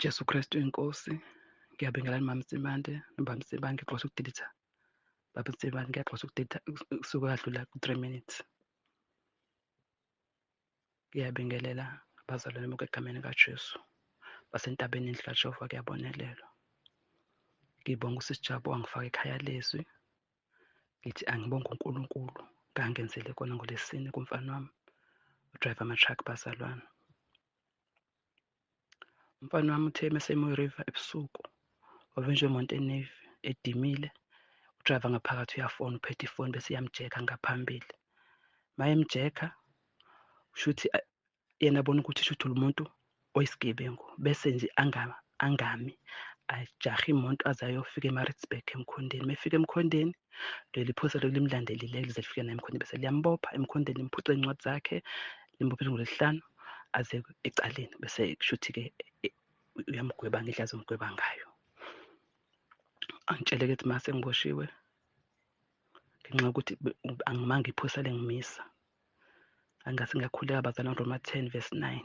Jesu Kristu inkosi. Ngiyabingelela Mama Nsibande, noBaba Nsibande, ngixoxe ukudelete. Baba Nsibande, ngiyaxoxa ukudelete kusuke kwadlula ku-3 minutes. Ngiyabingelela abazalwane bonke egameni kaJesu. Basentabeni endlu kaJehova kuyabonelelwa. Ngibonga uSisi Jabu wangifaka ekhaya lezwi. Ngithi angibonge uNkulunkulu ngangenzele kona ngolesine kumfana wami udrayiva ama-truck bazalwane. Umfana wami uthe mese-Mooi River ebusuku wavinjwa imoto eNavy edimile, udrayiva ngaphakathi uyafona, uphethe ifoni bese iyamjekha ngaphambili. Mayemjekha shuthi yena abona ukuthi shuthi lo muntu oyisigebengu, bese nje angami ajahe imoto aze ayofika eMaritzburg eMkhondeni. Mefika eMkhondeni leli phoyisa lokhu limlandelile lize lifike naye eMkhondeni, bese liyambopha eMkhondeni, limphuce iy'ncwadi zakhe, limbophele ngoLwesihlanu aze ecaleni, bese kushuthi-ke uyamgweba ngendlela azomgweba ngayo. Angitshele-ke ukuthi mase ngiboshiwe ngenxa yokuthi angimange iphoyisa lengimisa. Angase ngiyakhuleka bazalwane, Roma 10 verse 9.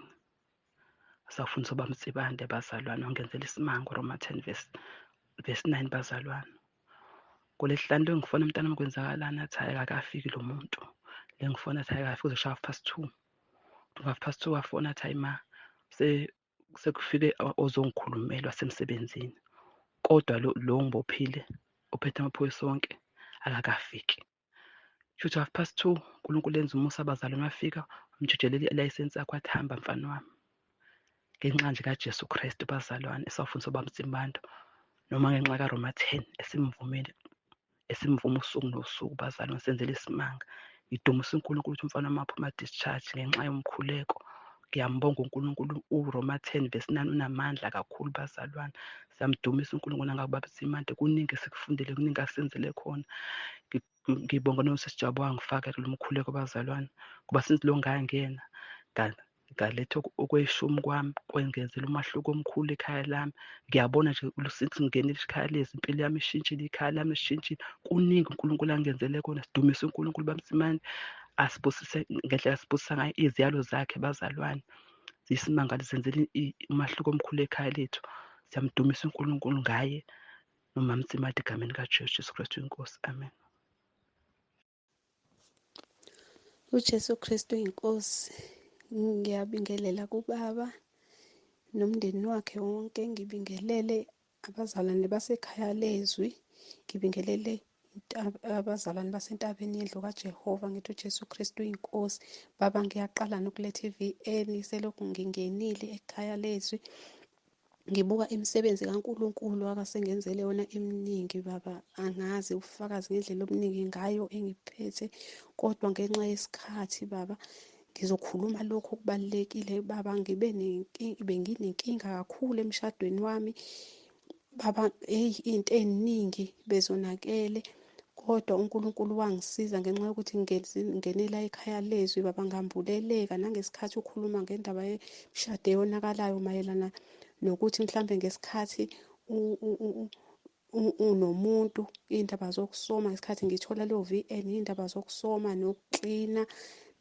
Asafundisa uBaba Nsibande bazalwane, wangenzela isimanga Roma 10 verse 9 bazalwane. Ngolwesihlanu lo ngifona umntana wami kwenzakalani, athi hhayi akakafiki lo muntu. Le ngifona athi hhayi akafiki uzoshaya 2:30. 2:30 wafona athi hhayi ma sekufike ozongikhulumela wasemsebenzini. Kodwa lo ngibophile ophethe amaphoyisa onke akakafiki. Shuthi 2:30 uNkulunkulu enza umusa abazalwane wafika wamjijelela ilayisensi yakho wathi hamba mfana wami. Ngenxa nje kaJesu Kristu bazalwane esawufundisa uBaba Nsibande, noma ngenxa kaRoma 10 esimvumile, esimvuma usuku nosuku bazalwane, senzele isimanga. Ngidumisa uNkulunkulu ukuthi umfana wami waphuma discharge ngenxa yomkhuleko. Ngiyambonga uNkulunkulu, uRoma 10 verse 9 unamandla kakhulu bazalwane. Siyamdumisa uNkulunkulu nangakuBaba Nsibande, kuningi esikufundile, kuningi asenzele khona. Ngibonga noSisi Jabu wangifaka kulo mkhuleko bazalwane, ngoba since lo ngangena ngaletha okweshumi kwami kwengezela umahluko omkhulu ekhaya lami. Ngiyabona nje since ngingenile ekhaya lezi, impilo yami ishintshile, ikhaya lami lishintshile. Kuningi uNkulunkulu angenzele kona. Sidumise uNkulunkulu Baba Nsibande, asibusise ngendlela asibusisa ngayo iziyalo zakhe bazalwane. Ziyisimangaliso, zenzela umahluko omkhulu ekhaya lethu. Siyamdumisa uNkulunkulu ngaye noMama Nsibande egameni kaJesu Jesu Kristu inkosi. Amen. UJesu Kristu inkosi. Ngiyabingelela kubaba nomndeni wakhe wonke, ngibingelele abazalwane basekhaya lezwi, ngibingelele abazalwane basentabeni yendlu kaJehova, ngithi uJesu Kristu inkosi. Baba, ngiyaqala nokuletha i-VN, selokhu ngingenile ekhaya lezwi, ngibuka imisebenzi kaNkulunkulu akasengenzele yona eminingi baba. Angazi ubufakazi ngendlela obuningi ngayo engiphethe, kodwa ngenxa yesikhathi baba ngizokhuluma lokho okubalulekile baba. Ngibe benginenkinga kakhulu emshadweni wami baba, hey, into eziningi bezonakele, kodwa uNkulunkulu wangisiza ngenxa yokuthi ngingenela ekhaya lezwi baba, ngambuleleka nangesikhathi ukhuluma ngendaba yemishado eyonakalayo mayelana nokuthi mhlambe ngesikhathi unomuntu, indaba zokusoma, ngesikhathi ngithola leyo VN, indaba zokusoma nokuklina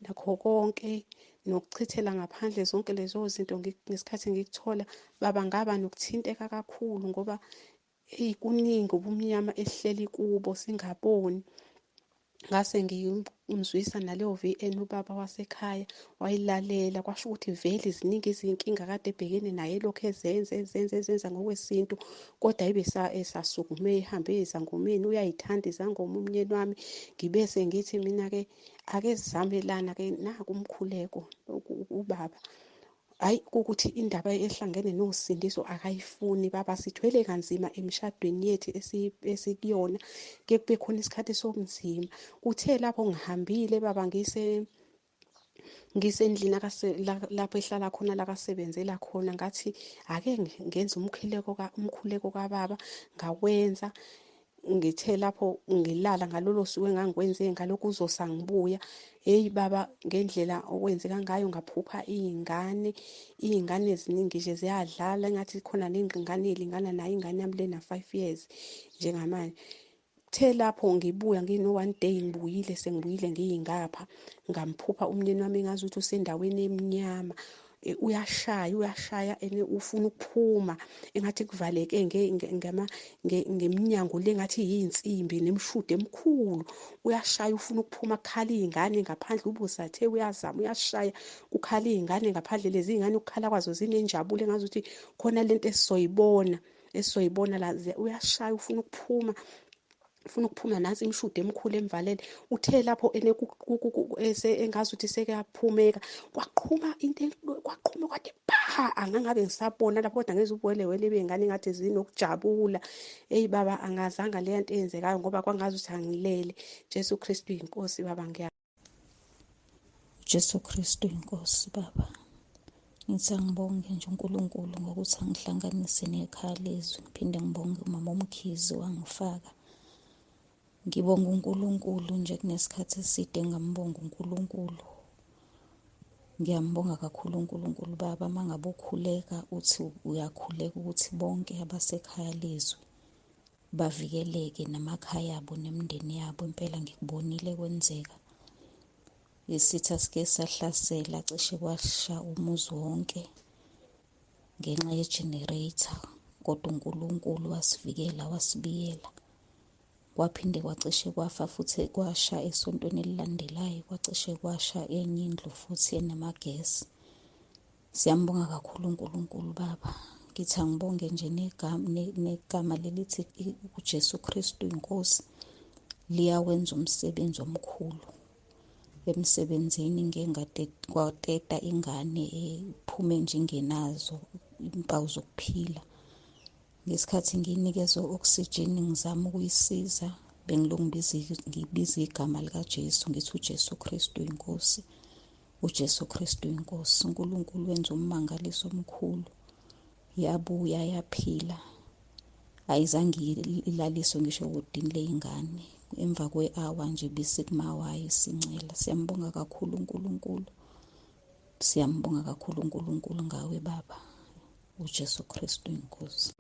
nakho konke nokuchithela ngaphandle zonke lezo zinto, ngesikhathi ngikuthola baba ngaba nokuthinteka kakhulu, ngoba eyi kuningi ubumnyama esihleli kubo singaboni. Ngase ngimzwisa naleyo VN ubaba wasekhaya, wayilalela, kwasho ukuthi vele ziningi izinkinga kade ebhekene naye, lokhu ezenza, ezenza, ezenza ngokwesintu, kodwa ibe esasukume ehambe ezangomeni, uyayithanda izangoma umnyeni wami. Ngibe sengithi mina-ke ake sizame lana-ke, naku umkhuleko ubaba. Hayi ukuthi indaba ehlangene nosindiso akayifuni baba, sithwele kanzima emshadweni yethu esikuyona, ke kube khona isikhathi sobunzima. Kuthe lapho ngihambile baba, ngisendlini lapho ehlala khona, la kasebenzela khona, ngathi ake ngenze umkhuleko kababa, ngawenza. Ngithe lapho ngilala ngalolo suku engangikwenze ngalokhu uzosa ngibuya, hey baba, ngendlela okwenzeka ngayo ngaphupha iy'ngane, iy'ngane eziningi nje ziyadlala, engathi khona nengane elingana nayo ingane yami lena 5 years njengamanje. Kuthe lapho ngibuya ngino one day ngibuyile, sengibuyile ngiyingapha, ngamphupha umnyeni wami engazi ukuthi usendaweni emnyama. Uyashaya, uyashaya and ufuna ukuphuma, engathi kuvaleke ngeminyango le ngathi yinsimbi nemishudo emikhulu. Uyashaya, ufuna ukuphuma, kukhala iy'ngane ngaphandle. Ubusathe uyazama, uyashaya, kukhala iy'ngane ngaphandle. Lezi iy'ngane ukukhala kwazo zinenjabulo, engazuthi khona lento esizoyibona la. Uyashaya, ufuna ukuphuma, ufuna ukuphuma. Nansi imishudo emikhulu emvalele. Uthe lapho engazuthi sekuyaphumeka, kwaqhuma into, kwaqhuma kwathi pa. Angangabe ngisabona lapho, kodwa ngezwe ubuwelewele bey'ngane engathi zinokujabula. Eyi baba, angazanga leya nto eyenzekayo, ngoba kwangazuthi angilele. Jesu Kristu inkosi, baba, ngiya Jesu Kristu inkosi, baba. Ngithi angibonge nje uNkulunkulu ngokuthi angihlanganise nekhaya lezwi. Ngiphinde ngibonge umama uMkhize wangifaka. Ngibonga uNkulunkulu nje, kunesikhathi eside ngambonga uNkulunkulu. Ngiyambonga kakhulu uNkulunkulu, baba. Mangabe ukhuleka uthi uyakhuleka ukuthi bonke abasekhaya lezwi bavikeleke namakhaya abo nemindeni yabo, impela ngikubonile kwenzeka. Isitha sike sahlasela, cishe kwasha umuzi wonke ngenxa ye-generator, kodwa uNkulunkulu wasivikela, wasibiyela. Kwaphinde kwacishe kwafa futhi, kwasha esontweni elilandelayo, kwacishe kwasha enye indlu futhi enamagesi. Siyambonga kakhulu uNkulunkulu, baba. Ngithi angibonge nje negama lelithi uJesu Kristu inkosi, liyawenza umsebenzi omkhulu. Emsebenzini ngike kwateta ingane ephume nje ingenazo impawu zokuphila. Ngesikhathi ngiyinikeza u-oxygen ngizama ukuyisiza, bengilokhu ngibiza igama likaJesu, ngithi uJesu Kristu inkosi, uJesu Kristu inkosi. uNkulunkulu wenza ummangaliso omkhulu, yabuya yaphila, ayizange ilaliswe ngisho ewodini ley'ngane. Emva kwe-hour nje bisikuma wayo isincela. Siyambonga kakhulu uNkulunkulu, siyambonga kakhulu uNkulunkulu ngawe baba. uJesu Kristu inkosi.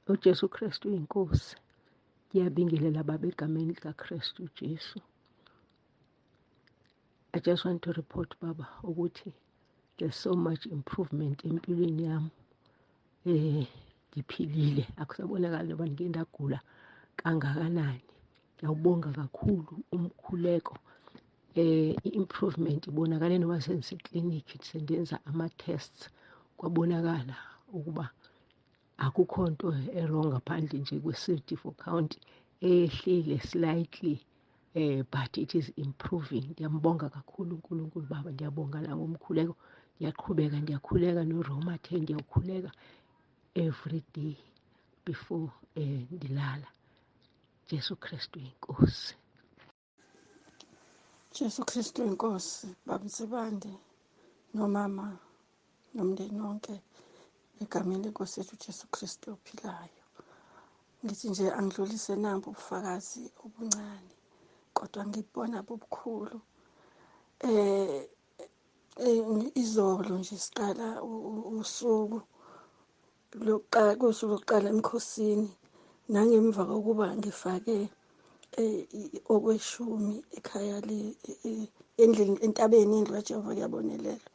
UJesu Kristu inkosi. Ngiyabingelela baba egameni likaKristu Jesu. I just want to report, baba, ukuthi there's so much improvement empilweni yami. Ngiphilile, akusabonakali noba ngike ndagula kangakanani. Ngiyawubonga kakhulu umkhuleko. I-improvement ibonakale noma sengiseklinikhi, sendenza ama-tests, kwabonakala ukuba akukho nto e-wrong ngaphandle nje kwe-CD4 count eyehlile slightly, but it is improving. Ngiyambonga kakhulu uNkulunkulu, baba. Ngiyabonga nangomkhuleko. Ngiyaqhubeka ndiyakhuleka noRoma 10, ngiyawukhuleka every day before ndilala. Jesu Kristu inkosi. Jesu Kristu inkosi, baba Nsibande nomama nomndeni wonke, egameni lenkosi yethu uJesu Kristu ophilayo. Ngithi nje angidlulise nampu ubufakazi obuncane, kodwa ngibona bubukhulu. Izolo nje siqala usuku lokuqala, kusuku lokuqala emkhosini, nangemva kokuba ngifake okweshumi ekhaya le endlini entabeni, indlu kaJehova kuyabonelelwa.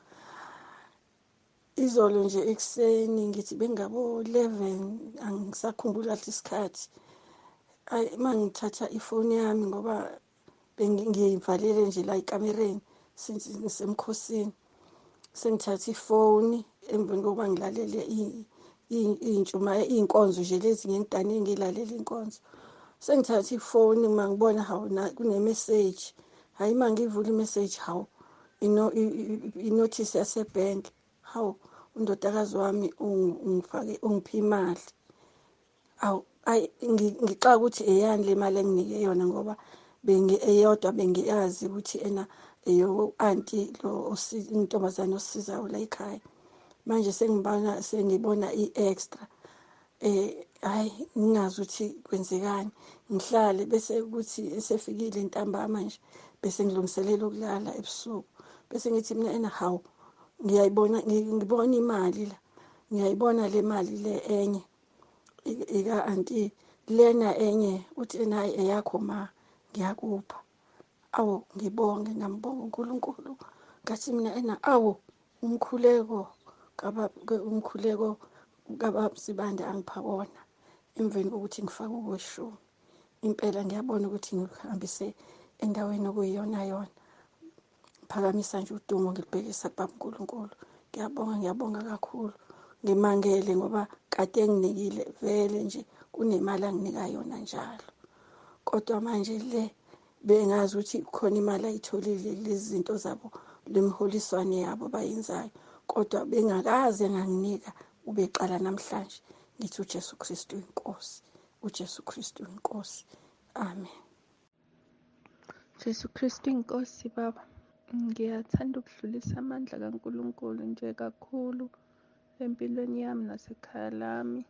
Izolo nje ekuseni, ngithi bengabo 11, angisakhumbuli kahle isikhathi, ayi, mangithatha ifoni yami, ngoba bengiyivalele nje la ekamereni since ngisemkhosini, sengithatha ifoni emveni kokuba ngilalele iy'nkonzo nje lezi, ngengidane ngilalela inkonzo. Sengithatha ifoni, uma ngibona, hawu, kune-message. Hhayi, uma ngivula i-message, hawu, i-notice yasebhenki. Hawu, undodakazi wami ungifake, ungiphe imali. Awu, ayi, ngixaka ukuthi eyani le mali enginike yona, ngoba eyodwa bengiyazi ukuthi ena eyo-anti lo intombazane osisizayo la ekhaya. Manje sengibona i-extra, hayi, ngingazi ukuthi kwenzekani. Ngihlale, bese kuthi esefikile ntambama nje, bese ngilungiselela ukulala ebusuku, bese ngithi mina ena, hawu, ngiyayibona, ngibona imali la, ngiyayibona le mali le enye ika anti lena enye. Uthi ena, hayi, eyakho ma, ngiyakupha. Awu, ngibonge, ngambonga uNkulunkulu. Ngathi mina ena, awu. Umkhuleko umkhuleko kaBaba Sibande angipha wona emveni kokuthi ngifake okweshumi, impela ngiyabona ukuthi ngihambise endaweni okuyiyona yona. Ngiphakamisa nje udumo ngilibhekisa kuBaba uNkulunkulu. Ngiyabonga, ngiyabonga kakhulu. Ngimangele ngoba kade enginikile vele nje kunemali anginika yona njalo, kodwa manje le bengazi ukuthi khona imali ayitholile lezi zinto zabo lemholiswane yabo bayenzayo, kodwa bengakaze nganginika, ubeqala namhlanje. Ngithi uJesu Kristu inkosi, uJesu Kristu inkosi. Amen. Jesu Kristu inkosi. Baba, ngiyathanda ukudlulisa amandla kaNkulunkulu nje kakhulu empilweni yami nasekhaya lami.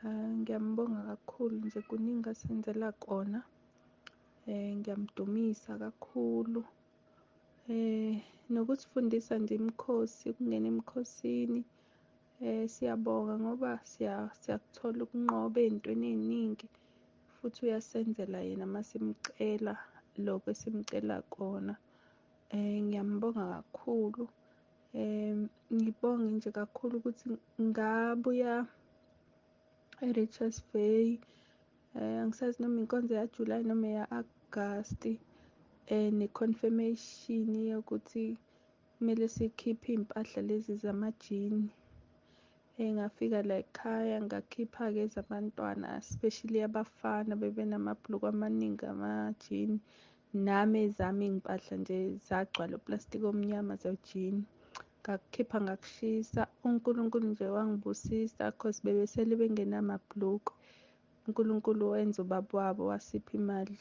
Ngiyambonga kakhulu nje, kuningi asenzela kona. Ngiyamdumisa kakhulu. Nokusifundisa nje imikhosi, ukungena emikhosini. Siyabonga ngoba siyakuthola ukunqoba ey'ntweni ey'ningi, futhi uyasenzela yena masimcela lokho esimcela kona. Ngiyambonga kakhulu. Ngibonge nje kakhulu ukuthi ngabuya e-Richards Bay, angisazi noma inkonzo ya-July noma eya-Agasti, ne-confirmation yokuthi kumele sikhiphe iy'mpahla lezi zamajini. Ngafika la ekhaya ngakhipha-ke ezabantwana, especially abafana bebenamabhuluku amaningi amajini. Nami ezami iy'mpahla nje zagcwala uplastiki omnyama zejini. Ngakukhipha ngakushisa. uNkulunkulu nje wangibusisa cause bebesele bengenamabhuluku. uNkulunkulu wenza ubaba wabo wasipha imali,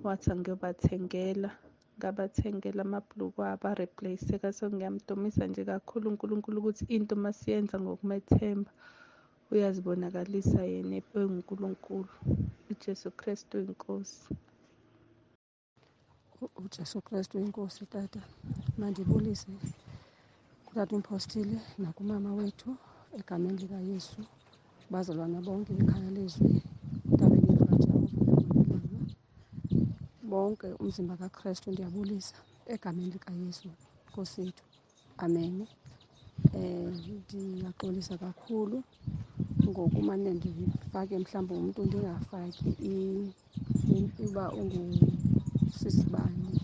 wathi angiyobathengela, ngabathengela amabhuluku abo a-replace-eka. So ngiyamdumisa nje kakhulu uNkulunkulu ukuthi into masiyenza ngokumethemba uyazibonakalisa yena enguNkulunkulu. uJesu Kristu inkosi. UJesu Kristu inkosi. Tata, mandibulise kutata umpostile nakumama wethu egameni likaYesu, bazalwana bonke ekhaya lezwi entabeni kaJehova, bonke umzimba kaKristu ndiyabulisa egameni likaYesu Nkosi yethu. Amen. Ndiyaxolisa kakhulu ngokumane ndifake mhlawumbi umntu ndingafaki uba ungusisibani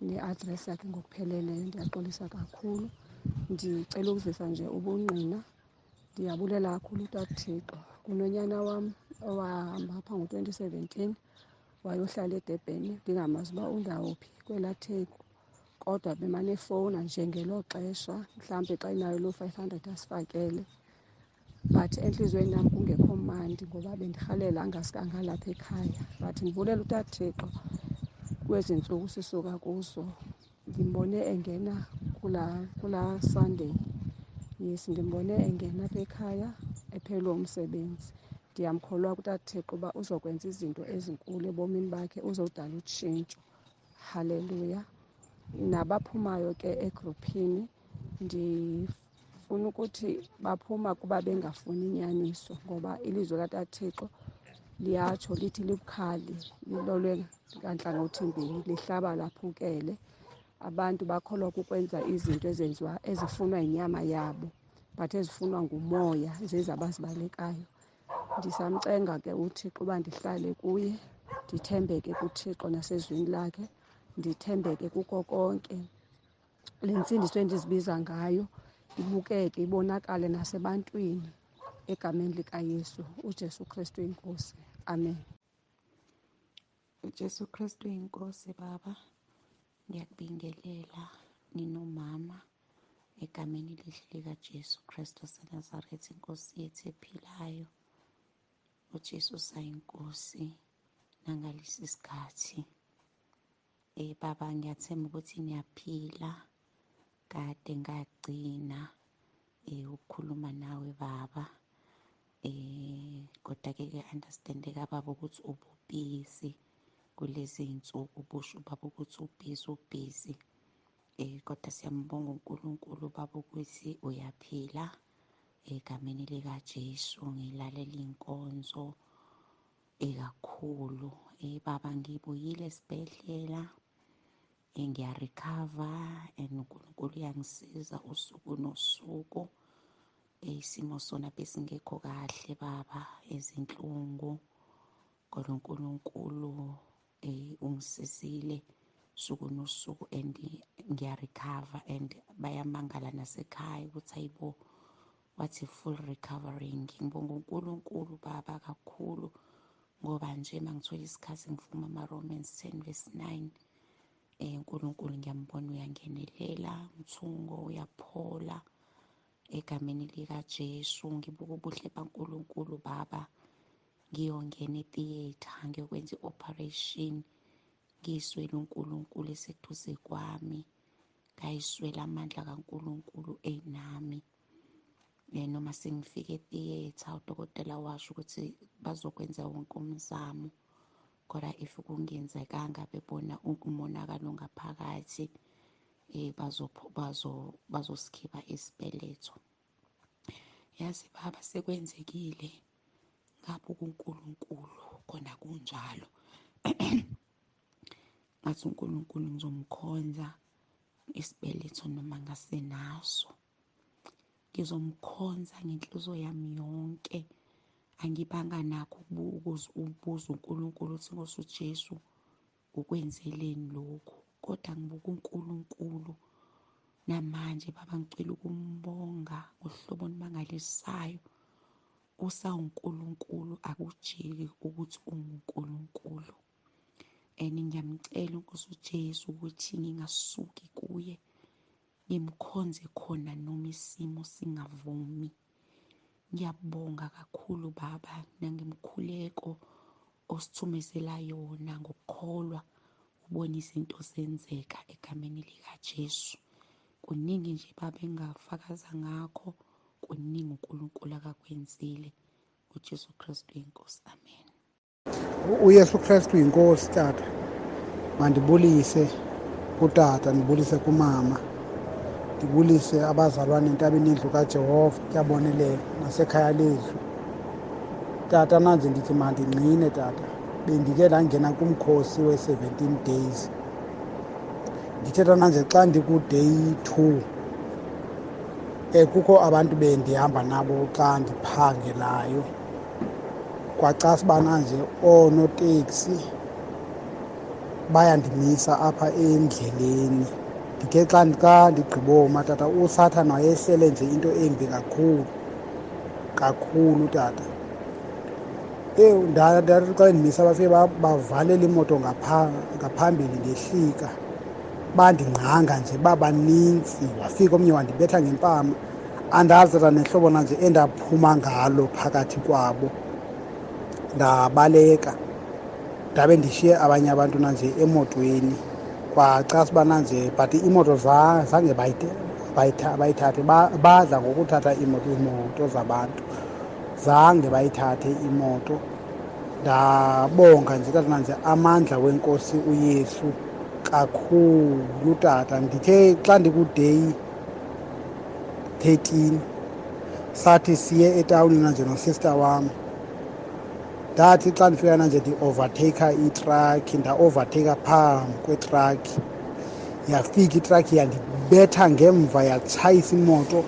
ne-address yakhe ngokupheleleyo. Ndiyaxolisa kakhulu. Ndicela ukuzisa nje ubungqina. Ndiyabulela kakhulu uTata Thixo. Kunonyana wam owahamba apha ngo-2017 wayohlala eDurban, ndingamazi uba undawophi kwelaa Theku, kodwa bemane efowuna nje ngelo xesha, mhlawumbi xa enayo loo 500 asifakele. But entliziyweni yam kungekho mandi ngoba bendirhalela angaske angalapha ekhaya. But ndibulela uTata Thixo, kwezi ntsuku sisuka kuzo ndimbone engena kulaa Sunday. Yes, ndimbone engena apha ekhaya ephelelwe umsebenzi. Ndiyamkholwa kuTata Thixo uba uzokwenza izinto ezinkulu ebomini bakhe, uzodala utshintsho. Haleluya. Nabaphumayo ke egruphini, ndifuna ukuthi baphuma kuba bengafuni inyaniso, ngoba ilizwi likaTata Thixo liyatsho lithi libukhali, lilolwe kantlangothi-mbini, lihlaba laphukele. Abantu bakholwa kukwenza izinto ezenziwa ezifunwa yinyama yabo, but ezifunwa ngumoya zezi abazibalekayo. Ndisamcenga ke uThixo uba ndihlale kuye, ndithembeke kuThixo nasezwini lakhe, ndithembeke kuko konke. Le ntsindiso endizibiza ngayo ibukeke, ibonakale nasebantwini egameni likaYesu, uJesu Kristu inkosi. Amen. uJesu Kristu inkosi. Baba, ngiyakubingelela ninomama egameni elihle likaJesu Kristu waseNazaretha, inkosi yethu ephilayo. uJesu usayinkosi nangalesi sikhathi. Baba, ngiyathemba ukuthi niyaphila. Kade ngagcina ukukhuluma nawe baba, kodwa ke ke-understand-eka baba ukuthi ububhizi kulezi iy'nsuku, ubusho ubaba ukuthi ubhizi ubhizi. Kodwa siyambonga uNkulunkulu baba ukuthi uyaphila egameni likaJesu. Ngilalela iy'nkonzo kakhulu. Baba, ngibuyile esibhedlela. Ngiya-recover and uNkulunkulu uyangisiza usuku nosuku. Isimo sona besingekho kahle baba, ezinhlungu, kodwa uNkulunkulu ungisizile usuku nosuku and ngiya-recover and bayamangala nasekhaya ukuthi hayibo, wathi full recovering. Ngibonga uNkulunkulu baba kakhulu, ngoba nje mangithola isikhathi ngifuma ama-Romans 10 verse 9. uNkulunkulu ngiyambona uyangenelela, umthungo uyaphola egameni likaJesu. Ngibuka ubuhle baNkulunkulu baba, ngiyongena etheatre ngiyokwenza i-operation, ngiyiswele uNkulunkulu eseduze kwami, ngayiswela amandla kaNkulunkulu enami. Noma sengifike etheatre udokotela washo ukuthi bazokwenza wonke umzamo, kodwa if kungenzekanga bebona umonakalo ngaphakathi, bazosikhipha isibeletho. Yazi baba, sekwenzekile, ngabuka uNkulunkulu khona kunjalo. Ngathi uNkulunkulu ngizomkhonza isibeletho noma ngasenaso, ngizomkhonza ngenhliziyo yami yonke. Angibanga nakho ukubuza uNkulunkulu ukuthi Nkosi uJesu ukwenzeleni lokhu, kodwa ngibuka uNkulunkulu namanje baba, ngicela ukumbonga ngohlobo olumangalisayo. UsawuNkulunkulu, akujiki ukuthi unguNkulunkulu. And ngiyamcela uNkosi uJesu ukuthi ngingasuki kuye, ngimkhonze khona noma isimo singavumi. Ngiyabonga kakhulu baba nangemkhuleko osithumezela yona ngokukholwa, ubona izinto zenzeka egameni likaJesu. Kuningi nje baba engingafakaza ngakho, kuningi uNkulunkulu akakwenzile. UJesu Kristu inkosi, amen. UYesu Kristu inkosi. Tata, mandibulise kutata, ndibulise kumama, ndibulise abazalwane entabeni yendlu kaJehova, kuyabonelela nasekhaya lethu. Tata, nanje ndithi mandingqine tata, bendike ndangena kumkhosi we-17 days. Ndithetha nanje xa ndiku-day 2, kukho abantu bendihamba nabo xa ndiphangelayo, kwacasa uba nanje oonoteksi bayandimisa apha endleleni. Ndithe xa ndigqiboma tata, uSathana wayehlele nje into embi kakhulu kakhulu tata. Ndathi xa ndimisa bafike bavalela imoto ngaphambili, ndehlika, bandingqanga nje babanintsi. Wafika omnye wandibetha ngempama, andazi tata nehlobo nanje endaphuma ngalo phakathi kwabo, ndabaleka, ndabe ndishiye abanye abantu nanje emotweni. Kwacasa uba nanje but imoto zange bayithathe, badla ngokuthatha imoto zabantu, zange bayithathe imoto. Ndabonga nje tata nanje amandla wenkosi uYesu kakhulu tata. Ndithe xa ndiku-day 13 sathi siye etawuni nanje nosister wam, ndathi xa ndifika nanje ndi-overtake itrakhi, nda-overtake phambi kwetrakhi, yafika itrakhi yandibetha ngemva, yatshayisa imoto,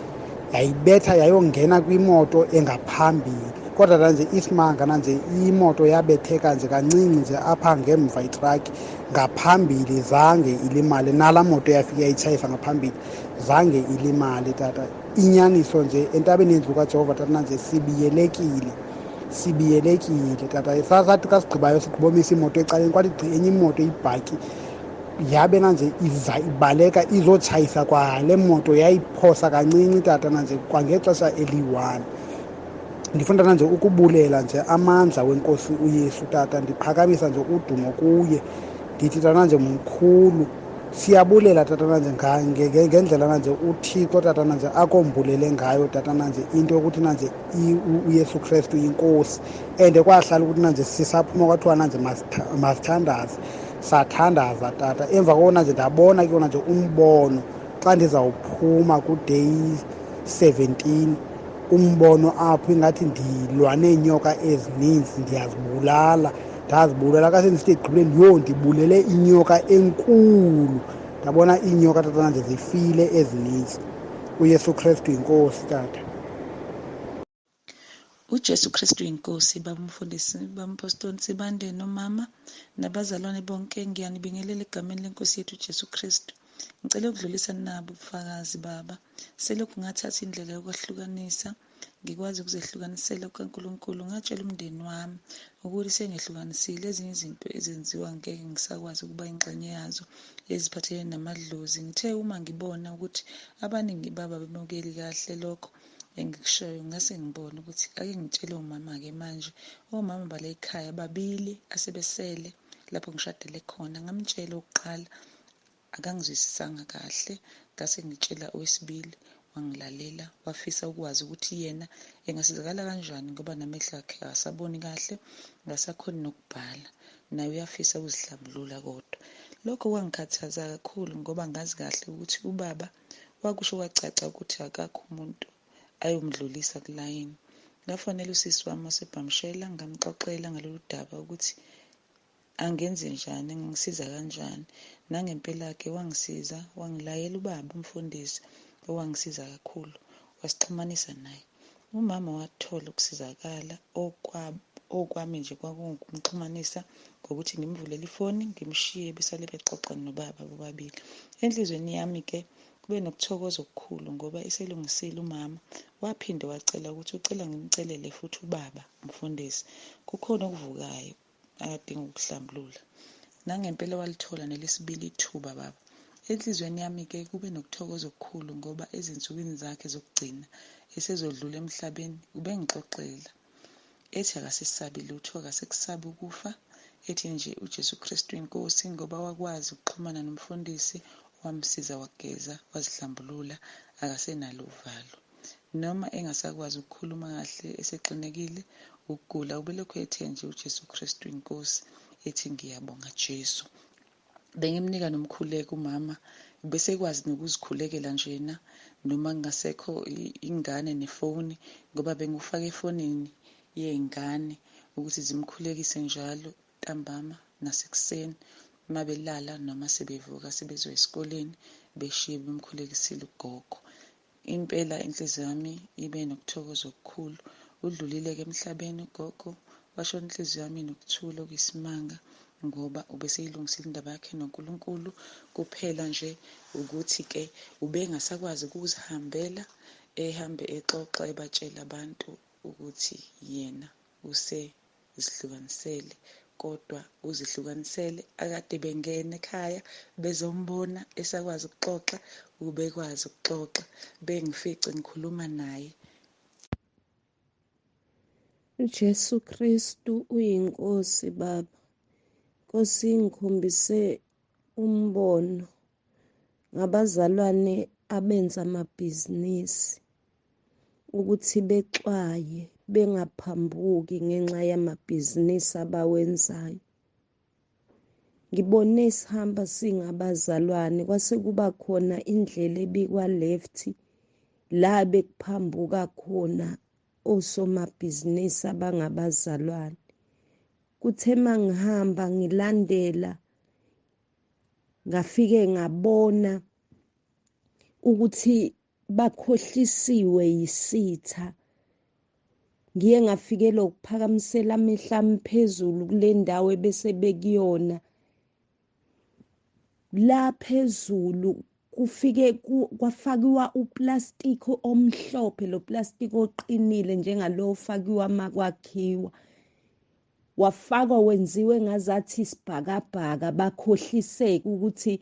yayibetha yayongena kwimoto engaphambili. Kodwa nanje isimanga nanje imoto yabetheka nje kancinci nje apha ngemva itrakhi, ngaphambili zange ilimale, nalaa moto yafika yayitshayisa ngaphambili zange ilimale tata. Inyaniso nje entabeni yendlu kaJehova tata nanje sibiyelekile, sibiyelekile tata. Sathi xa sigqibayo sigqibomisa imoto ecaleni, kwathi gqi enye imoto ibhaki, yabe nanje iza ibaleka izotshayisa kwale moto, yayiphosa kancinci tata nanje kwangexesha eliyi-1. Ndifuna nanje ukubulela nje amandla wenkosi uYesu tata, ndiphakamisa nje udumo kuye, ndithi tata nje mkhulu. Siyabulela tata nanje ngendlela nanje uThixo tata nanje akombulele ngayo tata nanje into yokuthi nanje uYesu Kristu inkosi. And kwahlala ukuthi nanje sisaphuma kwathiwa nanje masithandaze, sathandaza tata. Emva koko nanje ndabona ke nanje umbono xa ndizawuphuma ku-day 17, umbono apho ingathi ndilwa neenyoka ezininzi ndiyazibulala, Ndazibulala ka sendisithi ekugqibeleni, yho, ndibulele inyoka enkulu. Ndabona iinyoka tata nje zifile ezininzi. UYesu Krestu yinkosi tata. UJesu Kristu inkosi. Baba umfundisi, baba umpostoli Nsibande, nomama nabazalwane bonke, ngiyanibingelela egameni lenkosi yethu uJesu Kristu. Ngicela ukudlulisa nabo ubufakazi baba. Selokhu ngathatha indlela yokwahlukanisa, ngikwazi ukuzehlukanisela kukaNkulunkulu, ngatshela umndeni wami ukuthi sengehlukanisile ezinye izinto ezenziwa ngeke ngisakwazi ukuba ingxenye yazo eziphathelene namadlozi. Ngithe uma ngibona ukuthi abaningi baba bemukeli kahle lokho engikushoyo, ngase ngibona ukuthi ake ngitshele omama-ke manje. Omama bala ekhaya babili asebesele lapho ngishadele khona. Ngamtshela owokuqala, akangizwisisanga kahle, ngase ngitshela owesibili, wangilalela, wafisa ukwazi ukuthi yena engasizakala kanjani ngoba namehlo akhe akasaboni kahle, akasakhoni nokubhala, naye uyafisa ukuzihlambulula. Kodwa lokho kwangikhathaza kakhulu ngoba ngazi kahle ukuthi ubaba wakusho kwacaca ukuthi akakho umuntu ayomdlulisa kulayini. Ngafonela usisi wami wasebhamshela, ngamxoxela ngalolu daba ukuthi angenze njani, ngisiza kanjani. Nangempela-ke wangisiza, wangilayela ubaba umfundisi owangisiza kakhulu, wasixhumanisa naye. Umama wathola ukusizakala. Okwami nje kwakungukumxhumanisa ngokuthi ngimvulele ifoni, ngimshiye besale bexoxa nobaba bobabili. Enhliziyweni yami-ke kube nokuthokoza okukhulu ngoba eselungisile umama, waphinde wacela ukuthi ucela ngimcelele futhi ubaba umfundisi, kukhona okuvukayo akadinga ukuhlambulula. Nangempela walithola nelesibili ithuba baba. Enhliziyweni yami-ke kube nokuthokoza okukhulu ngoba ezinsukwini zakhe zokugcina esezodlula emhlabeni ubengixoxela ethi akasesabi lutho, akasekusabi ukufa, ethi nje uJesu Kristu inkosi ngoba wakwazi ukuxhumana nomfundisi wamsiza wageza wazihlambulula, akasenalo uvalo. Noma engasakwazi ukukhuluma kahle esexinekile ukugula, ubelokhu ethe nje uJesu Kristu inkosi, ethi ngiyabonga Jesu. Bengimnika nomkhuleko umama, besekwazi nokuzikhulekela njena noma kungasekho ingane nefoni, ngoba bengufaka efonini yey'ngane ukuthi zimkhulekise njalo ntambama nasekuseni uma belala noma sebevuka sebezoya esikoleni, beshiye bemkhulekisile ugogo. Impela inhliziyo yami ibe nokuthokoza okukhulu. Udlulile-ke emhlabeni ugogo, washona inhliziyo yami inokuthula okuyisimanga ngoba ubeseyilungisile indaba yakhe noNkulunkulu. Kuphela nje ukuthi-ke ubengasakwazi ukuzihambela, ehambe exoxa ebatshela abantu ukuthi yena usezihlukanisele, kodwa uzihlukanisele akade bengena ekhaya bezombona esakwazi ukuxoxa, ubekwazi ukuxoxa bengifice ngikhuluma naye. UJesu Kristu uyinkosi baba. Nkosi ngikhombise umbono ngabazalwane abenza amabhizinisi ukuthi bexwaye bengaphambuki ngenxa yamabhizinisi abawenzayo. Ngibone sihamba singabazalwane kwase kuba khona indlela ebikwa left la bekuphambuka khona osomabhizinisi abangabazalwane. Kuthe mangihamba ngilandela ngafike ngabona ukuthi bakhohlisiwe yisitha. Ngiye ngafikela ukuphakamisela amehlo ami phezulu kule ndawo ebese bekuyona. La phezulu kufike kwafakiwa uplastic omhlophe, lo plastic oqinile njengalo ofakiwa makwakhiwa, wafakwa wenziwe ngazathi isibhakabhaka. Bakhohliseke ukuthi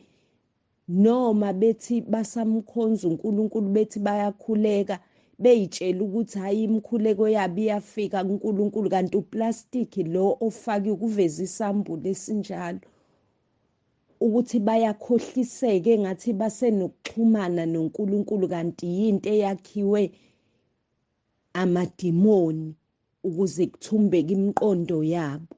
noma bethi basamkhonza uNkulunkulu, bethi bayakhuleka, beyitshela ukuthi hayi imikhuleko yabo iyafika kuNkulunkulu, kanti uplastic lo ofakiwe kuveza isambulo esinjalo ukuthi bayakhohliseka engathi basenokuxhumana noNkulunkulu, kanti yinto eyakhiwe amadimoni ukuze kuthumbeke imiqondo yabo.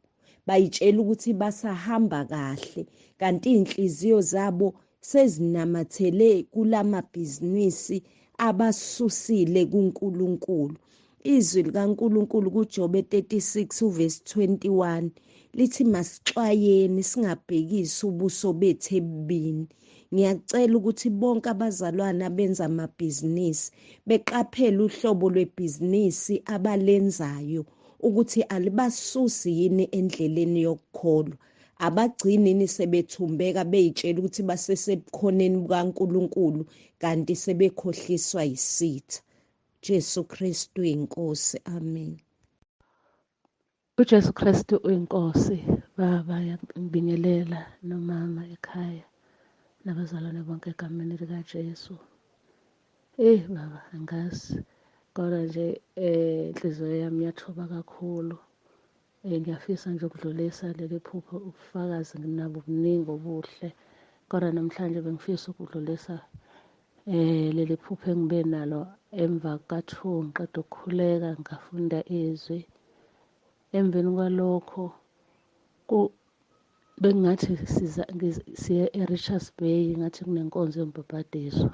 Bayitshela ukuthi basahamba kahle, kanti iy'nhliziyo zabo sezinamathele kulamabhizinisi abasusile kuNkulunkulu. Izwi likaNkulunkulu kuJobe 36 uvesi 21 Lithi masixwayeni singabhekisi ubuso bethu ebubini. Ngiyacela ukuthi bonke abazalwane abenza amabhizinisi beqaphele uhlobo lwebhizinisi abalenzayo ukuthi alibasusi yini endleleni yokukholwa. Abagcini yini sebethumbeka bey'tshela ukuthi basesebukhoneni bukaNkulunkulu kanti sebekhohliswa yisitha. Jesu Kristu inkosi. Amen. UJesu Kristu uyinkosi. Baba, ngibingelela nomama ekhaya nabazalwane bonke egameni likaJesu. Eh baba, angazi kodwa nje eh inhliziyo yami iyathoba kakhulu. Eh ngiyafisa nje ukudlulisa leli phupho, ubufakazi nginabo buningi obuhle. Kodwa namhlanje bengifisa ukudlulisa eh leli phupho engibe nalo emva ka-2 ngiqeda ukukhuleka ngafunda izwi. Emveni kwalokho bengingathi siza siye e-Richards Bay, ngathi kunenkonzo yombhabhadiso.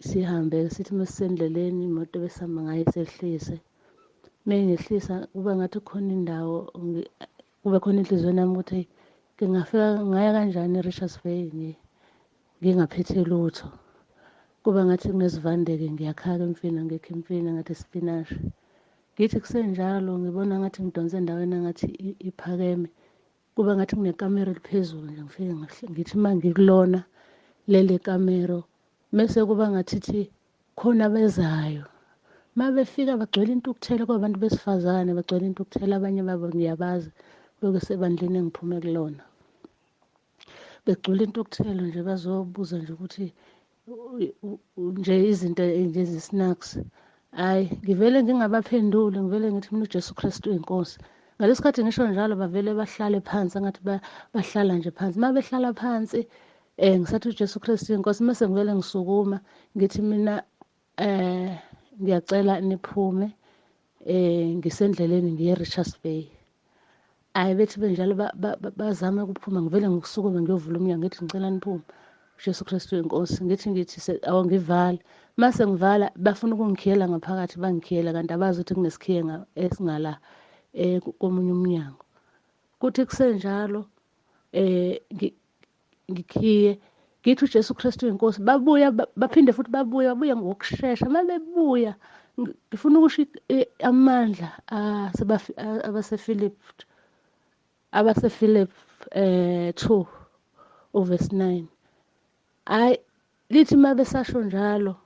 Sihambe sithi uma sisendleleni imoto ebesihamba ngayo isehlise. Uma ingehlisa kuba ngathi kukhona indawo, kube khona enhliziyweni yami ukuthi ngingafika ngaya kanjani e-Richards Bay ngingaphethe lutho. Kuba ngathi kunesivande-ke, ngiyakhaka imfino, ngikha imfino ngathi isipinashi. Ngithi kusenjalo ngibona ngathi ngidonse endaweni engathi iphakeme, kuba ngathi kunekamero eliphezulu nje, ngifike ngithi uma ngikulona leli kamero mese kuba ngathithi khona abezayo. Uma befika bagcwele intukuthelo, kwabantu besifazane bagcwele intukuthelo, abanye babo ngiyabazi bekusebandleni engiphume kulona. Begcwele intukuthelo nje, bazobuza nje ukuthi nje izinto nje ezi-snacks. Hhayi, ngivele ngingabaphenduli, ngivele ngithi mina uJesu Kristu uyinkosi. Ngalesi sikhathi ngisho njalo bavele bahlale phansi, engathi bahlala nje phansi. Uma behlala phansi ngisathi uJesu Kristu uyinkosi, mese ngivele ngisukuma ngithi mina ngiyacela niphume, ngisendleleni ngiye e-Richards Bay. Hhayi, bethi benjalo bazame ukuphuma, ngivele ngisukume ngiyovula umnyango ngithi ngicela niphume, uJesu Kristu uyinkosi. Ngithi awungivale. Mase ngivala bafuna ukungikhiyela ngaphakathi, bangikhiyela kanti abazi ukuthi kunesikhiye esingala komunye umnyango. Kuthi kusenjalo ngikhiye ngithi uJesu Kristu uyinkosi, babuya baphinde futhi babuya, babuya ngokushesha. Uma bebuya ngifuna ukusho amandla abasePhilip, abasePhilip 2 uverse 9. Hayi, lithi uma besasho njalo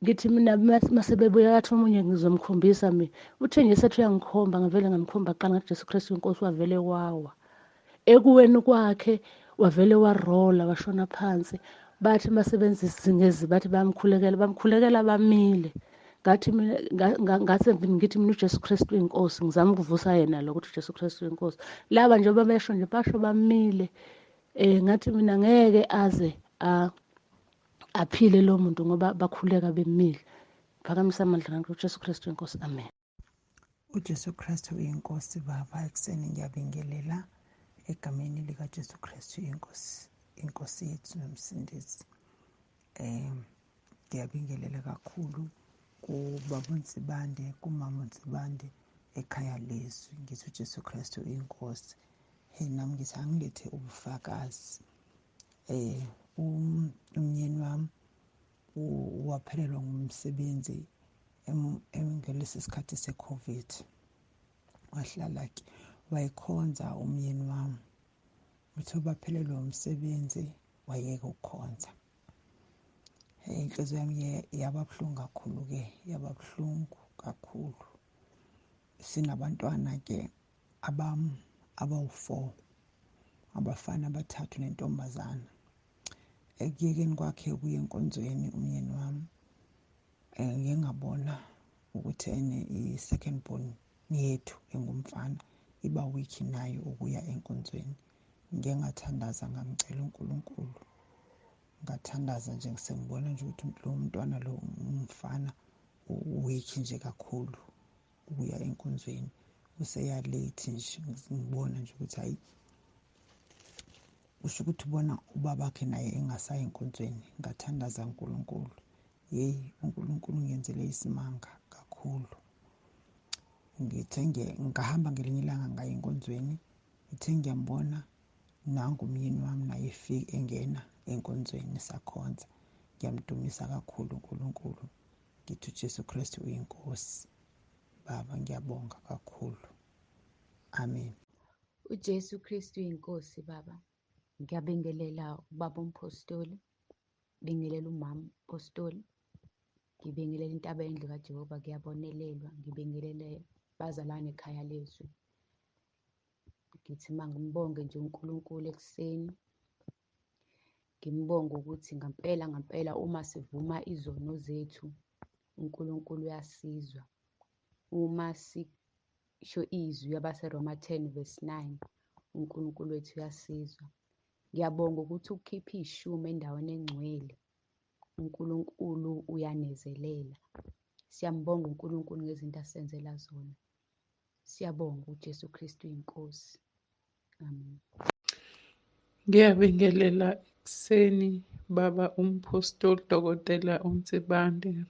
ngithi mina mase bebuya kathi omunye ngizomkhombisa mina, uthe nje sethi uyangikhomba, ngavele ngamkhomba kuqala ngathi Jesu Kristu inkosi, wavele wawa ekuweni kwakhe, wavele warola washona phansi. Bathi masebenzisa ngezi bathi bayamkhulekela, bamkhulekela bamile. Ngathi mina ngase ngithi mina uJesu Kristu inkosi, ngizama ukuvusa yena lo ukuthi uJesu Kristu inkosi. Laba njengoba besho nje basho bamile. Ngathi mina ngeke aze aphile lo muntu ngoba bakhuleka bemile. Phakamisa amandla ngakho uJesu Kristu inkosi. Amen. UJesu Kristu uyinkosi baba. Ekuseni ngiyabingelela egameni likaJesu Kristu inkosi, inkosi yethu nomsindisi. Ngiyabingelela kakhulu kubaba uNsibande, kumama uNsibande ekhaya lezwi. Ngithi uJesu Kristu uyinkosi. Hey, nami ngithi angilethe ubufakazi. Umyeni wami waphelelwa ngumsebenzi ngalesi sikhathi se-COVID. Wahlala ke wayekhonza umyeni wami, uthe baphelelwa umsebenzi wayeka ukukhonza. Inhliziyo yami yaba buhlungu kakhulu-ke, yaba buhlungu kakhulu. Sinabantwana ke abawu-4, abafana abathathu nentombazana. Ekuyekeni kwakhe ukuya enkonzweni umyeni wami, ngike ngabona ukuthi ene i-second born yethu engumfana iba weak nayo ukuya enkonzweni. Ngike ngathandaza ngamcela uNkulunkulu, ngathandaza nje sengibona nje ukuthi lo mntwana lo umfana weak nje kakhulu ukuya enkonzweni, useya late nje. Ngibona nje ukuthi hayi, kusho ukuthi ubona ubabakhe naye engasayi enkonzweni. Ngathandaza uNkulunkulu, yeyi uNkulunkulu ngenzele isimanga kakhulu. Ngithe ngahamba ngelinye ilanga ngaya enkonzweni, ngithe ngiyambona nangu umyeni wami naye efika engena enkonzweni sakhonza. Ngiyamdumisa kakhulu uNkulunkulu, ngithi uJesu Kristu uyinkosi. Baba, ngiyabonga kakhulu. Amen. UJesu Kristu uyinkosi baba. Ngiyabingelela ubaba umpostoli, bingelela umama umpostoli, ngibingelela intaba yendlu kaJehova kuyabonelelwa, ngibingelele bazalwane ekhaya lezwi. Ngithi mangimbonge nje uNkulunkulu ekuseni, ngimbonge ukuthi ngampela ngampela uma sivuma izono zethu, uNkulunkulu uyasizwa. Uma sisho izwi abaseRoma 10 verse 9, uNkulunkulu wethu uyasizwa. Ngiyabonga ukuthi ukukhipha ishumi endaweni engcwele, uNkulunkulu uyanezelela. Siyambonga uNkulunkulu ngezinto asenzela zona. Siyabonga uJesu Kristu uyinkosi. Amen. Ngiyabingelela ekuseni baba umpostoli Dokotela uNsibande,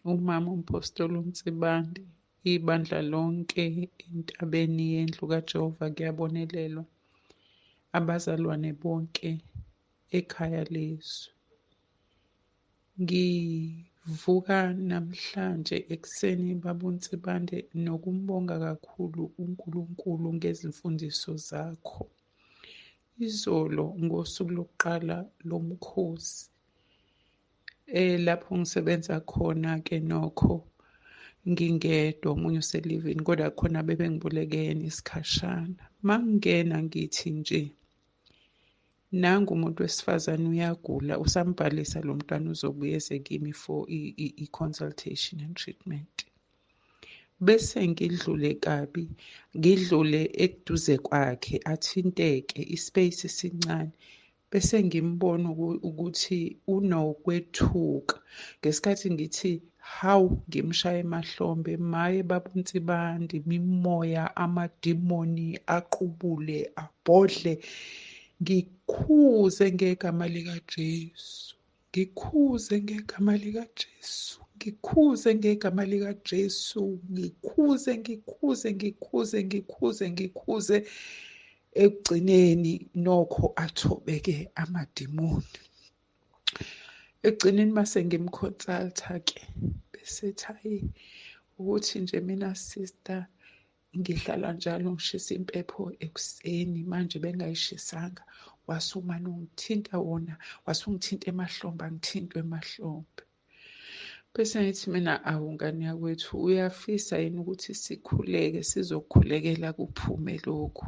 umama umpostoli uNsibande, ibandla lonke entabeni yendlu kaJehova kuyabonelelwa, abazalwane bonke ekhaya lezwi. Ngivuka namhlanje ekuseni baba uNsibande nokumbonga kakhulu uNkulunkulu ngezimfundiso zakho. Izolo ngosuku lokuqala lomkhosi lapho ngisebenza khona-ke nokho ngingedwa, omunye uselivini kodwa khona bebengibulekene isikhashana. Mangingena ngithi nje nangu umuntu wesifazane uyagula, usambhalisa lo mntwana uzobuye eze kimi for i-consultation and treatment. Bese ngidlule kabi, ngidlule eduze kwakhe athinteke, ispace sincane. Bese ngimbona ukuthi unokwethuka. Ngesikhathi ngithi hawu, ngimshaya emahlombe, maye baba uNsibande, imimoya, amadimoni aqubule, abhodle. Ngikhuze ngegama likaJesu, ngikhuze ngegama likaJesu, ngikhuze ngegama likaJesu, ngikhuze, ngikhuze, ngikhuze, ngikhuze, ngikhuze. Ekugcineni nokho athobeke amadimoni. Ekugcineni mase ngimconsulta-ke, bese ethi hhayi, ukuthi nje mina sister ngihlala njalo ngishisa impepho ekuseni, manje bengayishisanga, wasumane ungithinta wona, wasungithinta emahlombe, angithintwe emahlombe. Bese ngithi mina, awu ngane yakwethu, uyafisa yini ukuthi sikhuleke, sizokhulekela kuphume lokhu?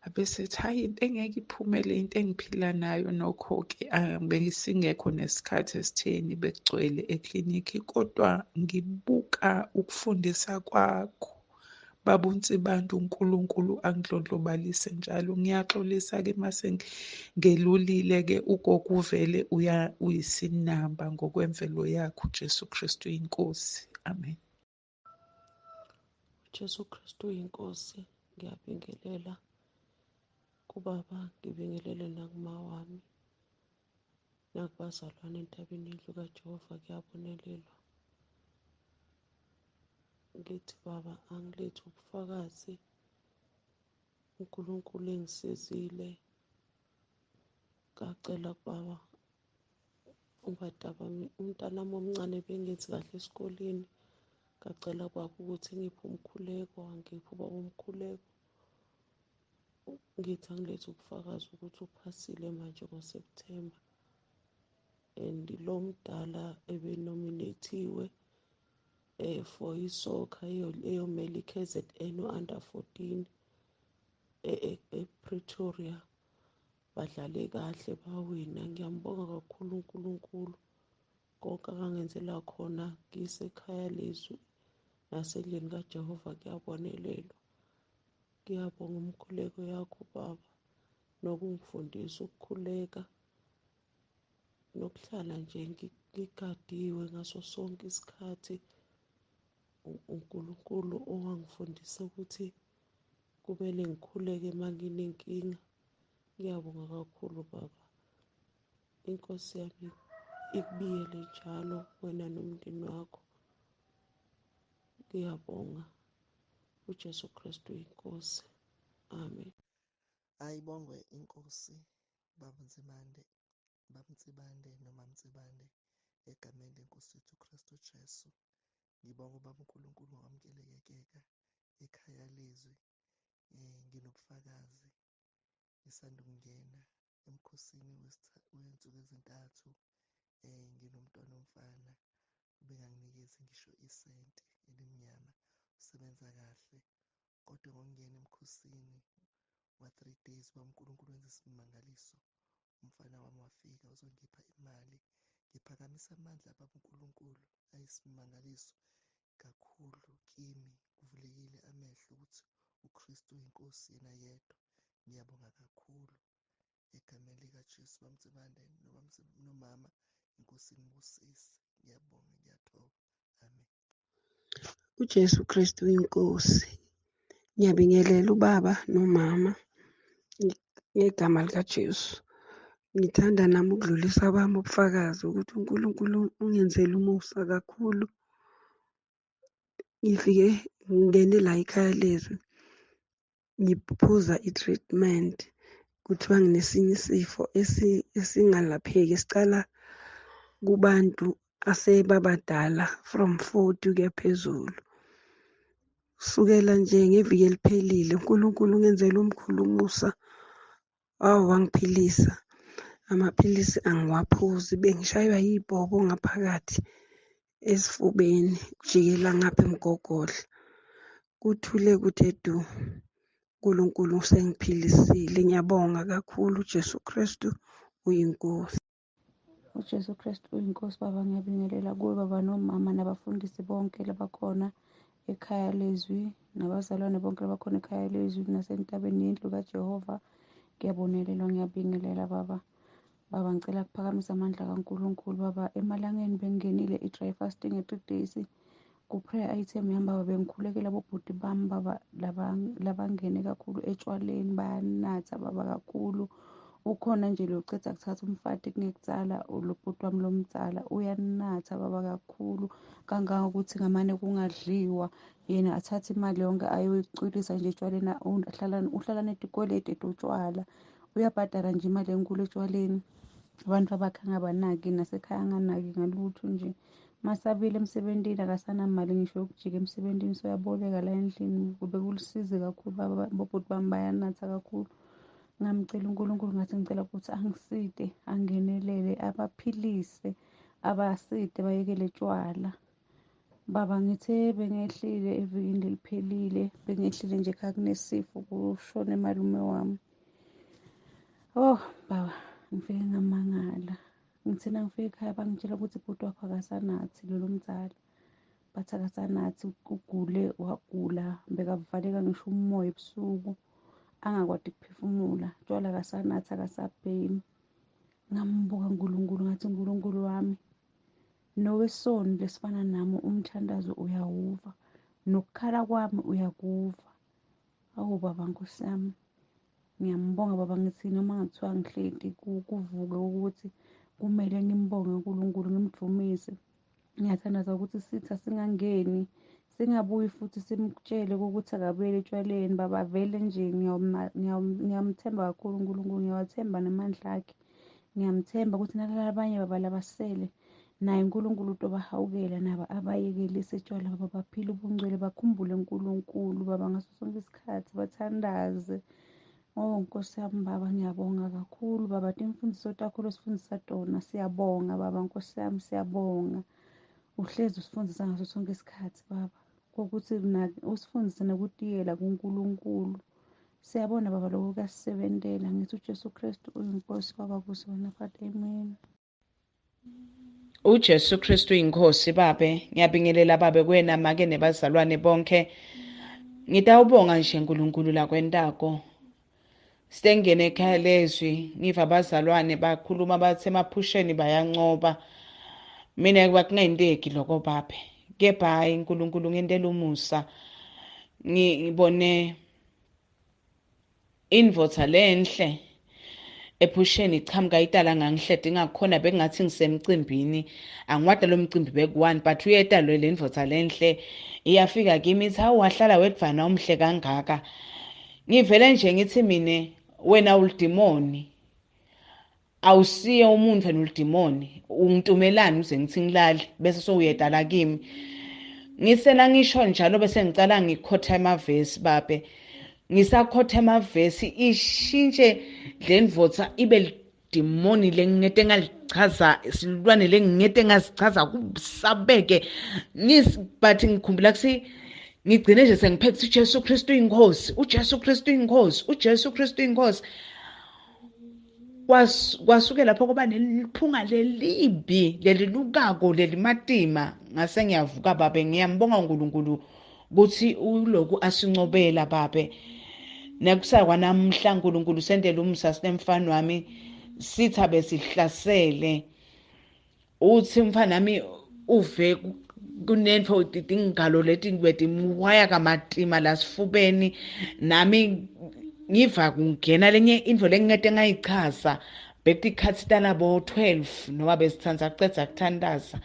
Abese ethi hhayi, into engeke iphumele, into engiphila nayo nokho-ke besingekho nesikhathi esitheni, bekugcwele eklinikhi, kodwa ngibuka ukufundisa kwakho baba uNsibande, uNkulunkulu angidlondlobalise njalo. Ngiyaxolisa-ke mase ngelulile-ke, ugogo uvele uyisinamba ngokwemvelo yakho. uJesu Kristu uyinkosi. Amen. uJesu Kristu uyinkosi. Ngiyabingelela kubaba, ngibingelele nakuma wami, nakubazalwane entabeni yendlu kaJehova kuyabonelelwa. Ngithi baba, angilethe ubufakazi, uNkulunkulu engisizile. Ngacela kubaba umntanami omncane bengenzi kahle esikoleni, ngacela kubaba ukuthi ngiphe umkhuleko, angiphe ubaba umkhuleko. Ngithi angilethe ubufakazi ukuthi uphasile manje ngoSepthemba, and lo mdala ebenominathiwe for isoccer eyomela i-KZN under 14 ePretoria. Badlale kahle bawina. Ngiyambonga kakhulu uNkulunkulu konke akangenzela khona ngisekhaya lezwi nasendlini kaJehova kuyabonelelwa. Ngiyabonga umkhuleko yakho baba, nokungifundisa ukukhuleka nokuhlala nje ngigadiwe ngaso sonke isikhathi. uNkulunkulu owangifundisa ukuthi kumele ngikhuleke uma nginenkinga. Ngiyabonga kakhulu baba, inkosi yami ikubiyele njalo wena nomndeni wakho. Ngiyabonga. UJesu Kristu iNkosi. Amen. Ayibongwe inkosi baba Nzimande, baba Nsibande noma Mtsibande egameni lenkosi yethu Kristu Jesu. Ngibonga ubaba uNkulunkulu ngokwamukelekeka ekhaya lezwi. Nginobufakazi ngisanda ukungena emkhosini wezinsuku ezintathu. Nginomntwana omfana ubenganginikezi ngisho isenti elimnyama, usebenza kahle kodwa ngokungena emkhosini wa-3 days uba uNkulunkulu wenza isimangaliso, umfana wami wafika uzongipha imali. Ngiphakamisa amandla baba uNkulunkulu ayisimangaliso kakhulu kimi, kuvulekile amehlo ukuthi uKristu uyinkosi yena yedwa. Ngiyabonga kakhulu egameni likaJesu. BaMtsibande nomama, inkosi inibusise. Ngiyabonga, ngiyathoba. Amen. UJesu Kristu uyinkosi. Ngiyabingelela ubaba nomama ngegama likaJesu. Ngithanda nami ukudlulisa kwami ubufakazi ukuthi uNkulunkulu ungenzele umusa kakhulu. Ngifike ngingene la ekhaya lezwi, ngiphuza i-treatment, kuthiwa nginesinye isifo esingalapheki esicala kubantu asebabadala from 40 kuya phezulu. Sukela nje ngeviki eliphelile uNkulunkulu ungenzele omkhulu umusa, awu wangiphilisa. Amaphilisi angiwaphuzi, bengishaywa yibhobo ngaphakathi esifubeni kujikela ngapha emgogodla, kuthule kuthe du. uNkulunkulu usengiphilisile, ngiyabonga kakhulu. uJesu Kristu uyinkosi. UJesu Kristu uyinkosi baba, ngiyabingelela kuwe baba nomama nabafundisi bonke labakhona ekhaya lezwi nabazalwane bonke labakhona ekhaya lezwi nasentabeni yendlu kaJehova. Ngiyabonelelwa, ngiyabingelela baba. Baba ngicela kuphakamisa amandla kaNkulunkulu baba. Emalangeni bengingenile i-dry fasting nge-3 days ku-prayer item yami baba, bengikhulekela bobhuti bami baba labangene kakhulu etshwaleni, bayanatha baba kakhulu. Ukhona nje lo ceda kuthatha umfati kungekutsala, lo bhuti wami lomdzala uyanatha baba kakhulu kangangokuthi ngamane kungadliwa, yena athathe imali yonke ayoyicwilisa nje etshwaleni. Uhlala netikweleti etotshwala, uyabhadala nje imali enkulu etshwaleni. Abantu abakhe angabanaki nasekhaya anganaki ngalutho nje. Masabile emsebentini akasanamali ngisho yokujika emsebentini, soyaboleka la endlini. Kube kulisize kakhulu baba, bobhuti bami bayanatha kakhulu. Ngamcela uNkulunkulu ngathi ngicela ukuthi angiside, angenelele, abaphilise, abaside bayekele tshwala. Baba ngithe bengehlile evikini leliphelile, bengehlile nje ekhaya kunesifo, kushone malume wami. Oh baba, ngifike ngamangala. Ngithe nangifika ekhaya bangitshela ukuthi ubhuti wakho akasanathi lolo mzala, bathi akasanathi, ugule wagula, bekavaleka ngisho umoya ebusuku angakwadi ukuphefumula, tshwala akasanathi, akasabhemi. Ngambuka uNkulunkulu ngathi uNkulunkulu wami, nowesoni lesifana nami umthandazo uyawuva, nokukhala kwami uyakuva. Awu baba nkosi yami, ngiyambonga baba. Ngithi noma ngathiwa ngihleti kuvuke ukuthi kumele ngimbonge uNkulunkulu, ngimdumise. Ngiyathandaza ukuthi sitha singangeni, singabuyi futhi simtshele ukuthi akabuyele etshwaleni baba. Vele nje ngiyamthemba kakhulu uNkulunkulu, ngiyawathemba namandla akhe. Ngiyamthemba ukuthi nalaba abanye baba labasele naye uNkulunkulu utobahawukela, nabo abayekelise etshwala baba, baphile ubungcwele, bakhumbule uNkulunkulu baba ngaso sonke isikhathi, bathandaze. Oh Nkosi yami baba, ngiyabonga kakhulu baba, timfundiso takho losifundisa tona, siyabonga baba Nkosi yami, siyabonga. Uhlezi usifundisa ngaso sonke isikhathi baba, kokuthi usifundise nokutiyela kuNkulunkulu. Siyabona baba lokho kuyasisebentela. Ngithi uJesu Kristu uyinkosi kwababusi wena Father, amen. uJesu Kristu inkosi babe, ngiyabingelela babe kuwena make nebazalwane bonke. Ngitawubonga nje uNkulunkulu lakwentako. Sengene ekhaya lezwi, ngiva abazalwane bakhuluma bathi emaphusheni bayancoba. Mina kwakungenteki lokho babe. Kepha hayi uNkulunkulu ngentela umusa. Ngibone indvodza lenhle Ephusheni ichamuka itala ngangihlede ngakhona bengathi ngisemcimbini, angiwada lo mcimbi bekuwani, but uyeta lo le ndvodza lenhle iyafika kimi ithi, hawu wahlala wedvana omhle kangaka. Ngivele nje ngithi mine wena ulidimoni, awusiye umuntu wena ulidimoni, ungitumelani uze ngithi ngilale bese sowuyedala kimi. Ngisena ngisho njalo bese ngicala ngikhotha emavesi babe, ngisakhotha emavesi ishintshe le ndvodza ibe lidimoni lengingete ngalichaza, silwane lengingete ngasichaza kusabeke. But ngikhumbula kuthi ngigcine nje sengiphethe uJesu Kristu inkosi, uJesu Kristu inkosi, uJesu Kristu inkosi. Kwasuke lapho kuba neliphunga lelibi lelilukako lelimatima. Ngase ngiyavuka babe, ngiyambonga uNkulunkulu ukuthi uloku asincobela babe. Nekusaka kwanamhla uNkulunkulu sendele umusa sinemfana wami, sitha besihlasele. Uthi umfana wami uve kunentfo tingalo leti betimwaya kamatima lasifubeni, nami ngiva kungena lenye intfo lengingete ngayichaza. Bekutikhatsi talabo 12 noma besithandza kucedza kuthandaza.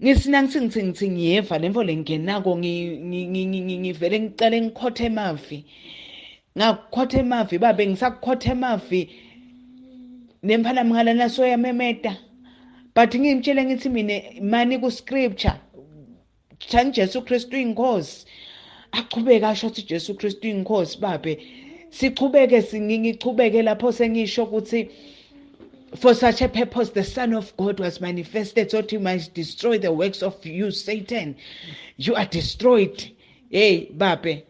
Ngisina ngithi ngithi ngiyeva lentfo lengenako, ngivele ngicale ngikhothe emavi, ngakukhotha emavi babe, ngisakukhotha emavi nemfana mngalana soyamemeta. But ngimtshele ngithi mine mani ku scripture thani Jesu Kristu inkosi, achubeke asho ukuthi Jesu Kristu inkosi babe. Sichubeke ngichubeke lapho sengisho ukuthi for such a purpose the Son of God was manifested, so he might destroy the works of you, Satan. You are destroyed. Hey babe,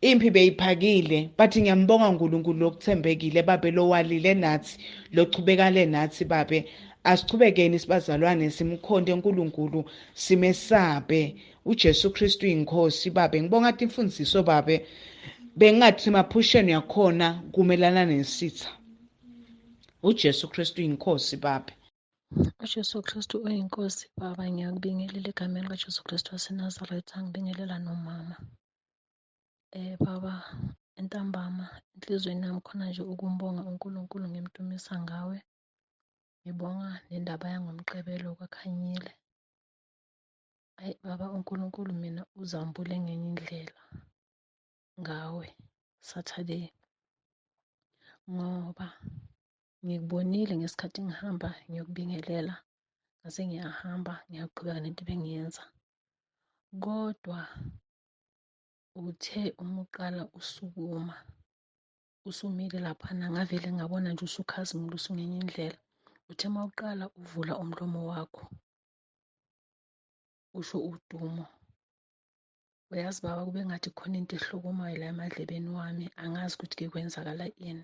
impi beyiphakile, but ngiyambonga uNkulunkulu lokuthembekile babe, lowalile nathi, lochubekale nathi babe. Asichubekeni sibazalwane, simkhonte uNkulunkulu, simesabe uJesu Kristu inkosi babe. Ngibonga imfundiso babe, bengathi emaphusheni yakhona kumelana nesitha. uJesu Kristu inkosi babe. UJesu Kristu uyinkosi baba. Ngiyakubingelela egameni likaJesu Kristu waseNazaretha, ngibingelela nomama. Baba, entambama enhliziyweni yami khona nje ukumbonga uNkulunkulu, ngimdumisa ngawe. Ngibonga nendaba yangoMgqibelo kwaKhanyile. Ayi baba, uNkulunkulu mina uzambule ngenye indlela ngawe Saturday, ngoba ngikubonile ngesikhathi ngihamba ngiyokubingelela, ngase ngiyahamba ngiyaqhubeka nento ebengiyenza. Kodwa uthe uma uqala usukuma usumile laphana, ngavele ngabona nje usukhazimula usungenye indlela. Uthe uma uqala uvula umlomo wakho usho udumo, uyazi baba kube ngathi khona into ehlokomayo la emadlebeni wami, angazi ukuthi-ke kwenzakala ini.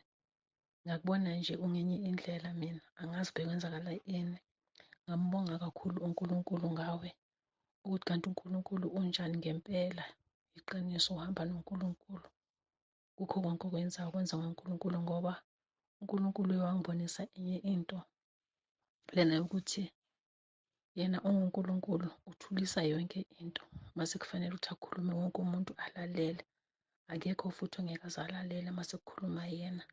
Ngakubona nje ungenye indlela mina, angazi bekwenzakala ini. Ngambonga kakhulu uNkulunkulu ngawe, ukuthi kanti uNkulunkulu unjani ngempela. Iqiniso, uhamba noNkulunkulu kukho konke okwenzayo, kwenza ngoNkulunkulu, ngoba uNkulunkulu uye wangibonisa enye into lena yokuthi yena unguNkulunkulu, uthulisa yonke into mase kufanele ukuthi akhulume, wonke umuntu alalele. Akekho futhi ongeke aze alalele mase kukhuluma yena.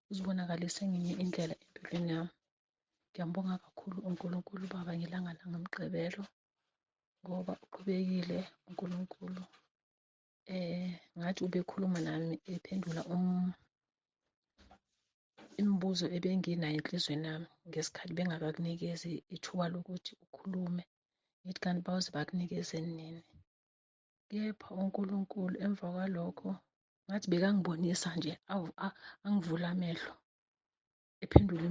Uzibonakalise ngenye indlela empilweni yami. Ngiyambonga kakhulu uNkulunkulu baba ngelanga langoMgqibelo, ngoba uqhubekile uNkulunkulu. Ngathi ubekhuluma nami ephendula imibuzo ebenginayo enhliziyweni yami ngesikhathi bengakakunikezi ithuba lokuthi ukhulume. Ngithi kanti bawuze bakunikeze nini? Kepha uNkulunkulu emva kwalokho ngathi bekangibonisa nje, angivula amehlo ephendula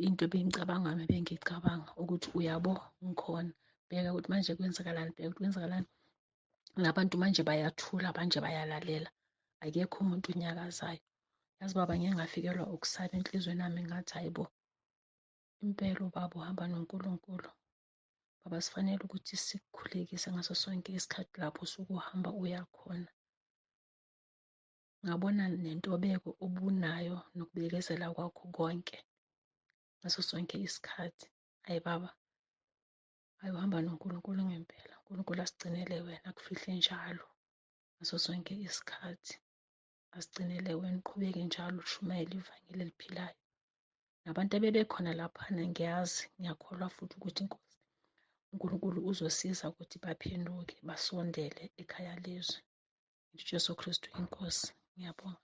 into ebengicabanga ebengicabanga ukuthi uyabo ngikhona, bheka ukuthi manje kwenzakalani, bheka ukuthi kwenzakalani. Nabantu manje bayathula, manje bayalalela, akekho umuntu onyakazayo. Yazi baba, ngike ngafikelwa ukusaba enhliziyweni yami, ngathi hayi bo, impela ubaba uhamba noNkulunkulu. Baba, sifanele ukuthi sikukhulekise ngaso sonke isikhathi lapho usuke uhamba uya khona. Ngabona nentobeko obunayo nokubekezela kwakho konke ngaso sonke isikhathi. Hayi baba, hayi uhamba noNkulunkulu ngempela. uNkulunkulu asigcinele wena, akufihle njalo ngaso sonke isikhathi. Asigcinele wena, uqhubeke njalo ushumayele ivangeli eliphilayo. Nabantu abebekhona laphana ngiyazi, ngiyakholwa futhi ukuthi inkosi uNkulunkulu uzosiza ukuthi baphenduke basondele ekhaya lezwi. Jesu Kristu inkosi. Ngiyabonga.